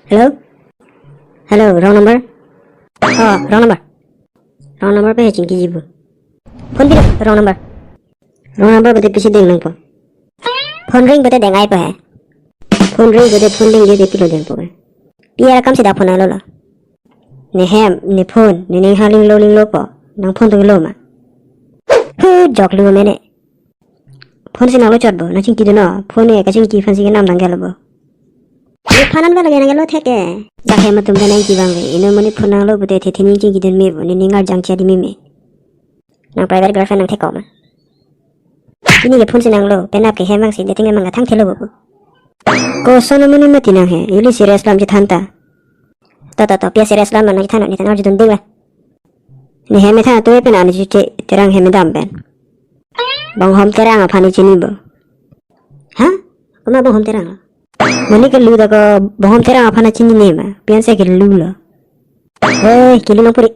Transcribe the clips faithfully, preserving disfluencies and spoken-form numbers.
Hello? Hello, wrong number? Oh, wrong number. Wrong number pen chingkiji pu. Phone pilo, wrong number. Wrong number pute pisi deng nangpo. Phone ring pute deng-aipo he. Phone ring pute phone dengde, pilo dengpo ke. Pi arakam si dak phone nanglo lo. Ne hem, ne phone, ne ning ha linglo linglopo. Nang phone tong lo ma? Hu, joklo mene. Phone si nanglo chotpo, nang chingkidun non. Phone ke kachingki aphan si kenam nang gelo bo. Nephan an ba lage nang gelo thek ke. Dak hem atum ke nangji abang ke. Ino monit phone nanglo pute thekthe ning chingkidun me bo, ne ning arjang chadi meme. Nang private girlfriend nang thek kok ma? Pini ke phone si nanglo, penap ke hem abang si dating abang ke thangthelo bo pu. Koson amonit mati nang he, ili serious alam chethan ta. To, to, to, pi a-serious alam nang chethan, ne than arjudun ding la. Ne hem methan tu pen ani chuche Terang hem dam pen. Bonghom Terang aphan ne chini bo. Ha? Komat Bonghom Terang lo? Monit ke lu ta ko Bonghom Terang aphan chinine ma. Pi an si ke lu lo. Hei, kelu nang puri.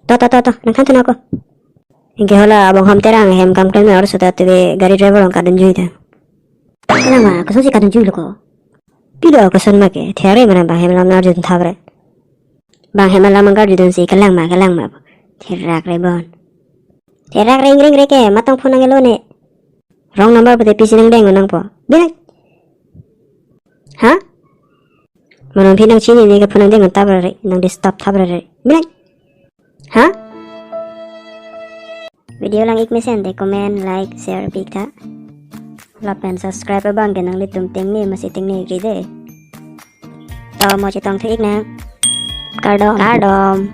To, to, to, to, nang thanthu nang ko. Anke hala Bonghom Terang hem kam klem na arloso ta tebe gari driver along kadunjui ta. Kelang ma, koson si kadunjui lo ko? Pilo koson ma ke, thera re mana bang hem alam nang arjudun thap re. Bang hem alam nang arjudun si kelang ma, kelang ma. Therak re bon. Therak ring ring re ke, matong phone nang gelo ne. Wrong number pute pisi nang deng nangpo. Bilai. Ha? Mane phi nang chinine ke phone nang deng thap re, nang disturb thap re. Bilai. Ha? Video lang-ik mesen te comment, like, share pi tha. Lapen subscribe abang ke nanglitum tengne masi tengne gri de. To mo chetong thu-ik nang. Kardom. Kardom.